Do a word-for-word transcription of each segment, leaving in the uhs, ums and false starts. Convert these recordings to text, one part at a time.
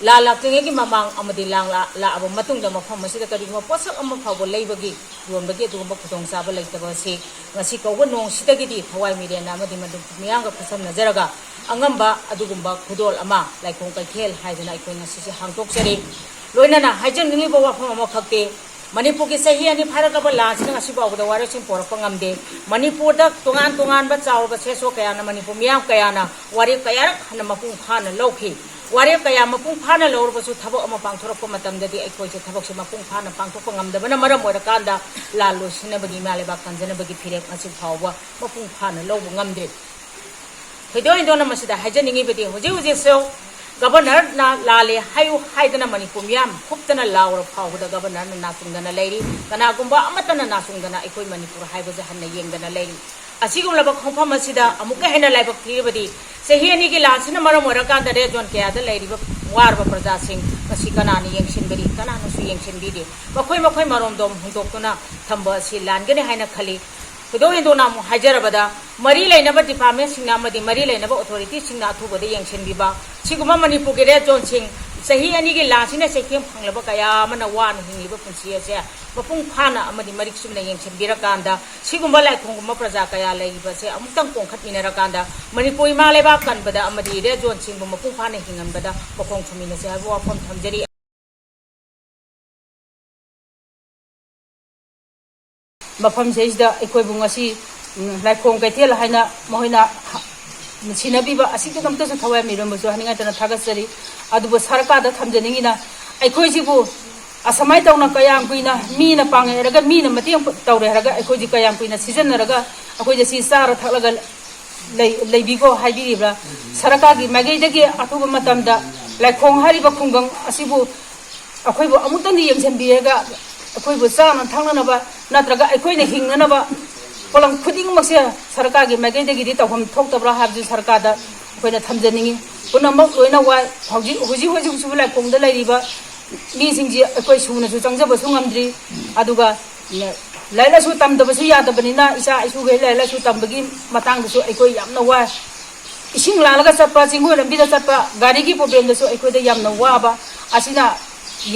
ꯂꯥꯟ ꯂꯥꯛꯇ꯭ꯔꯤꯉꯩꯒꯤ ꯃꯃꯥꯡ ꯑꯃꯗꯤ ꯂꯥꯟ ꯂꯥ-, ꯂꯥꯛꯑꯕ ꯃꯇꯨꯡꯗ ꯃꯐꯝ ꯑꯁꯤꯗ ꯀꯔꯤꯒꯨꯝꯕ ꯄꯣꯠꯁꯛ ꯑꯃ ꯐꯥꯎꯕ ꯂꯩꯕꯒꯤ, ꯌꯣꯟꯕꯒꯤ ꯑꯗꯨꯒꯨꯝꯕ ꯈꯨꯗꯣꯡꯆꯥꯕ ꯂꯩꯇꯕ ꯑꯁꯤ ꯉꯁꯤ ꯀꯧꯕ ꯅꯣꯡꯁꯤꯗꯒꯤꯗꯤ ꯊꯋꯥꯏ ꯃꯤꯔꯦꯟꯅ ꯑꯃꯗꯤ ꯃꯗꯨ ꯃꯤꯌꯥꯝꯒ ꯈꯨꯠꯁꯝꯅꯖꯔꯒ ꯑꯉꯝꯕ ꯑꯗꯨꯒꯨꯝꯕ ꯈꯨꯗꯣꯜ ꯑꯃ, ꯂꯥꯏꯈꯣꯡ ꯀꯩꯊꯦꯜ ꯍꯥꯏꯗꯅ ꯑꯩꯈꯣꯏ ꯉꯁꯤꯁꯦ ꯍꯥꯡꯗꯣꯛꯆꯔꯤ꯫ ꯂꯣꯏꯅꯅ ꯍꯥꯏꯖꯅꯤꯡꯂꯤꯕ ꯋꯥꯐꯝ ꯑꯃꯈꯛꯇꯤ, ꯃꯅꯤꯄꯨꯔꯒꯤ ꯆꯍꯤ ꯑꯅꯤ ꯐꯥꯔꯛꯂꯕ ꯂꯥꯟꯁꯤꯅ ꯉꯁꯤ ꯐꯥꯎꯕꯗ ꯋꯥꯔꯦꯞꯁꯤꯡ ꯄꯣꯔꯛꯄ ꯉꯝꯗꯦ꯫ ꯃꯅꯤꯄꯨꯔꯗ ꯇꯣꯉꯥꯟ ꯇꯣꯉꯥꯟꯕ ꯆꯥꯎꯔꯕ ꯁꯦꯁꯣ ꯀꯌꯥꯅ ꯃꯅꯤꯄꯨꯔ ꯃꯤꯌꯥꯝ ꯀꯌꯥꯅ ꯋꯥꯔꯦꯞ ꯀꯌꯥꯔꯛ ꯍꯟꯅ ꯃꯄꯨꯡ ꯐꯥꯅ ꯂꯧꯈꯤ꯫ ꯋꯥꯔꯦꯞ ꯀꯌꯥ ꯃꯄꯨꯡ ꯐꯥꯅ ꯂꯧꯔꯕꯁꯨ, ꯊꯕꯛ ꯑꯃ ꯄꯥꯡꯊꯣꯔꯛꯄ ꯃꯇꯝꯗꯗꯤ ꯑꯩꯈꯣꯏꯁꯦ ꯊꯕꯛꯁꯦ ꯃꯄꯨꯡ ꯐꯥꯅ ꯄꯥꯡꯊꯣꯛꯄ ꯉꯝꯗꯕꯅ ꯃꯔꯝ ꯑꯣꯏꯔꯀꯥꯟꯗ ꯂꯥꯜ ꯂꯣꯏꯁꯤꯟꯅꯕꯒꯤ, ꯏꯃꯥ ꯂꯩꯕꯥꯛ ꯀꯟꯖꯅꯕꯒꯤ ꯐꯤꯔꯦꯞ ꯉꯁꯤ ꯐꯥꯎꯕ ꯃꯄꯨꯡ ꯐꯥꯅ ꯂꯧꯕ ꯉꯝꯗ꯭ꯔꯤ꯫ ꯊꯣꯏꯗꯣꯛ ꯍꯦꯟꯗꯣꯛꯅ ꯃꯁꯤꯗ ꯍꯥꯏꯖꯅꯤꯡꯉꯤꯕꯗꯤ, ꯍꯧꯖꯤꯛ ꯍꯧꯖꯤꯛꯁꯨ ꯒꯕꯔꯅꯔꯅ ꯂꯥꯜꯂꯦ ꯍꯥꯏꯌꯨ ꯍꯥꯏꯗꯅ ꯃꯅꯤꯄꯨꯔ ꯃꯤꯌꯥꯝ ꯍꯨꯞꯇꯅ ꯂꯥꯎꯔ ꯐꯥꯎꯕꯗ ꯒꯕꯔꯅꯔꯅ ꯅꯥꯆꯨꯡꯗꯅ ꯂꯩꯔꯤ꯫ ꯀꯅꯥꯒꯨꯝꯕ ꯑꯃꯠꯇꯅ ꯅꯥꯆꯨꯡꯗꯅ ꯑꯩꯈꯣꯏ ꯃꯅꯤꯄꯨꯔ ꯍꯥꯏꯕꯁꯦ ꯍꯟꯅ ꯌꯦꯡꯗꯅ ꯂꯩꯔꯤ꯫ ꯑꯁꯤꯒꯨꯝꯂꯕ ꯈꯣꯡꯐꯝ ꯑꯁꯤꯗ ꯑꯃꯨꯛꯀ ꯍꯦꯟꯅ ꯂꯥꯏꯕꯛ ꯊꯤꯔꯤꯕꯗꯤ, ꯆꯍꯤ ꯑꯅꯤꯒꯤ ꯂꯥꯟꯁꯤꯅ ꯃꯔꯝ ꯑꯣꯏꯔꯀꯥꯟꯗ ꯔꯦꯗ ꯖꯣꯟ ꯀꯌꯥꯗ ꯂꯩꯔꯤꯕ ꯋꯥꯔꯕ ꯄ꯭ꯔꯖꯥꯁꯤꯡ ꯉꯁꯤ ꯀꯅꯥꯅ ꯌꯦꯡꯁꯤꯟꯕꯤꯔꯤ? ꯀꯅꯥꯅꯁꯨ ꯌꯦꯡꯁꯤꯟꯕꯤꯗꯦ꯫ ꯃꯈꯣꯏ ꯃꯈꯣꯏ ꯃꯔꯣꯝꯗꯣꯝ ꯍꯨꯟꯗꯣꯛꯇꯨꯅ ꯊꯝꯕ ꯑꯁꯤ ꯂꯥꯟꯒꯅꯤ ꯍꯥꯏꯅ ꯈꯜꯂꯤ꯫ ꯊꯣꯏꯗꯣꯛ ꯍꯦꯟꯗꯣꯛꯅ ꯑꯃꯨꯛ ꯍꯥꯏꯖꯔꯕꯗ, ꯃꯔꯤ ꯂꯩꯅꯕ ꯗꯤꯄꯥꯔꯠꯃꯦꯟꯁꯤꯡꯅ ꯑꯃꯗꯤ ꯃꯔꯤ ꯂꯩꯅꯕ ꯑꯣꯊꯣꯔꯤꯇꯤꯁꯤꯡꯅ ꯑꯊꯨꯕꯗ ꯌꯦꯡꯁꯤꯟꯕꯤꯕ, ꯁꯤꯒꯨꯝꯕ ꯃꯅꯤꯄꯨꯔꯒꯤ ꯔꯦꯗ ꯖꯣꯟꯁꯤꯡ, ꯆꯍꯤ ꯑꯅꯤꯒꯤ ꯂꯥꯟꯁꯤꯅ ꯆꯩꯊꯦꯡ ꯐꯪꯂꯕ ꯀꯌꯥ ꯑꯃꯅ ꯋꯥꯅ ꯍꯤꯡꯂꯤꯕ ꯄꯨꯟꯁꯤ ꯑꯁꯦ ꯃꯄꯨꯡ ꯐꯥꯅ ꯑꯃꯗꯤ ꯃꯔꯤꯛ ꯆꯨꯝꯅ ꯌꯦꯡꯁꯤꯟꯕꯤꯔꯀꯥꯟꯗ, ꯁꯤꯒꯨꯝꯕ ꯂꯥꯏꯈꯣꯡꯒꯨꯝꯕ ꯄ꯭ꯔꯖꯥ ꯀꯌꯥ ꯂꯩꯔꯤꯕꯁꯦ ꯑꯃꯨꯛꯇꯪ ꯀꯣꯟꯈꯠꯃꯤꯟꯅꯔꯀꯥꯟꯗ, ꯃꯅꯤꯄꯨꯔ ꯏꯃꯥ ꯂꯩꯕꯥꯛ ꯀꯟꯕꯗ ꯑꯃꯗꯤ ꯔꯦꯗ ꯖꯣꯟꯁꯤꯡꯕꯨ ꯃꯄꯨꯡ ꯐꯥꯅ ꯍꯤꯡꯍꯟꯕꯗ ꯃꯈꯣꯡ ꯊꯨꯝꯃꯤꯟꯅꯁꯤ ꯍꯥꯏꯕ ꯋꯥꯐꯝ ꯊꯝꯖꯔꯤ꯫ ꯃꯐꯝꯁꯤꯗꯩꯁꯤꯗ ꯑꯩꯈꯣꯏꯕꯨ ꯉꯁꯤ, ꯎꯝ, ꯂꯥꯏꯈꯣꯡ ꯀꯩꯊꯦꯜ ꯍꯥꯏꯅ ꯃꯈꯣꯏꯅ ꯍ-, ꯁꯤꯟꯅꯕꯤꯕ ꯑꯁꯤꯒꯤꯗꯃꯛꯇꯁꯨ ꯊꯋꯥꯏ ꯃꯤꯔꯣꯟꯕꯁꯨ ꯍꯥꯏꯅꯤꯡꯉꯥꯏꯇꯅ ꯊꯥꯒꯠꯆꯔꯤ꯫ ꯑꯗꯨꯕꯨ ꯁꯔꯀꯥꯔꯗ ꯊꯝꯖꯅꯤꯡꯉꯤꯅ, ꯑꯩꯈꯣꯏꯁꯤꯕꯨ ꯑꯁꯨꯃꯥꯏꯅ ꯇꯧꯅ ꯀꯌꯥꯝ ꯀꯨꯏꯅ ꯃꯤꯅ ꯄꯥꯡꯉꯦ ꯍꯥꯏꯔꯒ, ꯃꯤꯅ ꯃꯇꯦꯡ ꯇꯧꯔꯦ ꯍꯥꯏꯔꯒ, ꯑꯩꯈꯣꯏꯁꯤ ꯀꯌꯥꯝ ꯀꯨꯏꯅ ꯁꯤꯖꯤꯟꯅꯔꯒ ꯑꯩꯈꯣꯏꯁꯦ ꯁꯤ ꯆꯥꯔ ꯊꯛꯂꯒ ꯂꯩ-, ꯂꯩꯕꯤꯈꯣ ꯍꯥꯏꯕꯤꯔꯤꯕ꯭ꯔꯥ? ꯁꯔꯀꯥꯔꯒꯤ ꯃꯥꯏꯀꯩꯗꯒꯤ ꯑꯊꯨꯕ ꯃꯇꯝꯗ ꯂꯥꯏꯈꯣꯡ ꯍꯥꯏꯔꯤꯕ ꯈꯨꯡꯒꯪ ꯑꯁꯤꯕꯨ ꯑꯩꯈꯣꯏꯕꯨ ꯑꯃꯨꯛꯇꯪꯗꯤ ꯌꯦꯡꯁꯤꯟꯕꯤꯔꯒ, ꯑꯩꯈꯣꯏꯕꯨ ꯆꯥꯅ ꯊꯛꯅꯅꯕ ꯅꯠꯇ꯭ꯔꯒ ꯑꯩꯈꯣꯏꯅ ꯍꯤꯡꯅꯅꯕ ꯄꯣꯠꯂꯝ ꯈꯨꯗꯤꯡꯃꯛꯁꯦ ꯁꯔꯀꯥꯔꯒꯤ ꯃꯥꯏꯀꯩꯗꯒꯤꯗꯤ ꯇꯧꯐꯝ ꯊꯣꯛꯇꯕ꯭ꯔꯥ ꯍꯥꯏꯕꯁꯤ ꯁꯔꯀꯥꯔꯗ ꯑꯩꯈꯣꯏꯅ ꯊꯝꯖꯅꯤꯡꯉꯤ꯫ ꯄꯨꯝꯅꯃꯛ ꯂꯣꯏꯅ ꯋꯥꯏ꯫ ꯍꯧꯖꯤꯛ, ꯍꯧꯖꯤꯛ, ꯍꯧꯖꯤꯛꯁꯨ ꯂꯥꯏꯈꯣꯡꯗ ꯂꯩꯔꯤꯕ ꯃꯤꯁꯤꯡꯁꯤ ꯑꯩꯈꯣꯏ ꯁꯨꯅꯁꯨ ꯆꯪꯖꯕꯁꯨ ꯉꯝꯗ꯭ꯔꯤ꯫ ꯑꯗꯨꯒ ꯂꯥꯏꯔꯤꯛ ꯂꯥꯏꯁꯨ ꯇꯝꯗꯕꯁꯨ ꯌꯥꯗꯕꯅꯤꯅ, ꯏꯆꯥ ꯏꯁꯨꯈꯩ ꯂꯥꯏꯔꯤꯛ ꯂꯥꯏꯁꯨ ꯇꯝꯕꯒꯤ ꯃꯇꯥꯡꯗꯁꯨ ꯑꯩꯈꯣꯏ ꯌꯥꯝꯅ ꯋꯥꯏ꯫ ꯏꯁꯤꯡ ꯂꯥꯜꯂꯒ ꯆꯠꯄ, ꯆꯤꯡꯒꯣꯏ ꯂꯝꯕꯤꯗ ꯆꯠꯄ ꯒꯥꯔꯤꯒꯤ ꯄ꯭ꯔꯣꯕ꯭ꯂꯦꯝꯗꯁꯨ ꯑꯩꯈꯣꯏꯗ ꯌꯥꯝꯅ ꯋꯥꯕ꯫ ꯑꯁꯤꯅ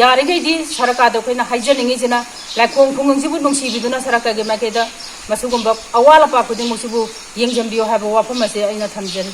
ꯌꯥꯔꯤꯈꯩꯗꯤ ꯁꯔꯀꯥꯔꯗ ꯑꯩꯈꯣꯏꯅ ꯍꯥꯏꯖꯅꯤꯡꯉꯤꯁꯤꯅ, ꯂꯥꯏꯈꯣꯡ ꯈꯨꯡꯒꯪꯁꯤꯕꯨ ꯅꯨꯡꯁꯤꯕꯤꯗꯨꯅ ꯁꯔꯀꯥꯔꯒꯤ ꯃꯥꯏꯀꯩꯗ ꯃꯁꯤꯒꯨꯝꯕ ꯑꯋꯥꯠ ꯑꯄꯥ ꯈꯨꯗꯤꯡꯃꯛꯁꯤꯕꯨ ꯌꯦꯡꯁꯤꯟꯕꯤꯌꯨ ꯍꯥꯏꯕ ꯋꯥꯐꯝ ꯑꯁꯤ ꯑꯩꯅ ꯊꯝꯖꯔꯤ꯫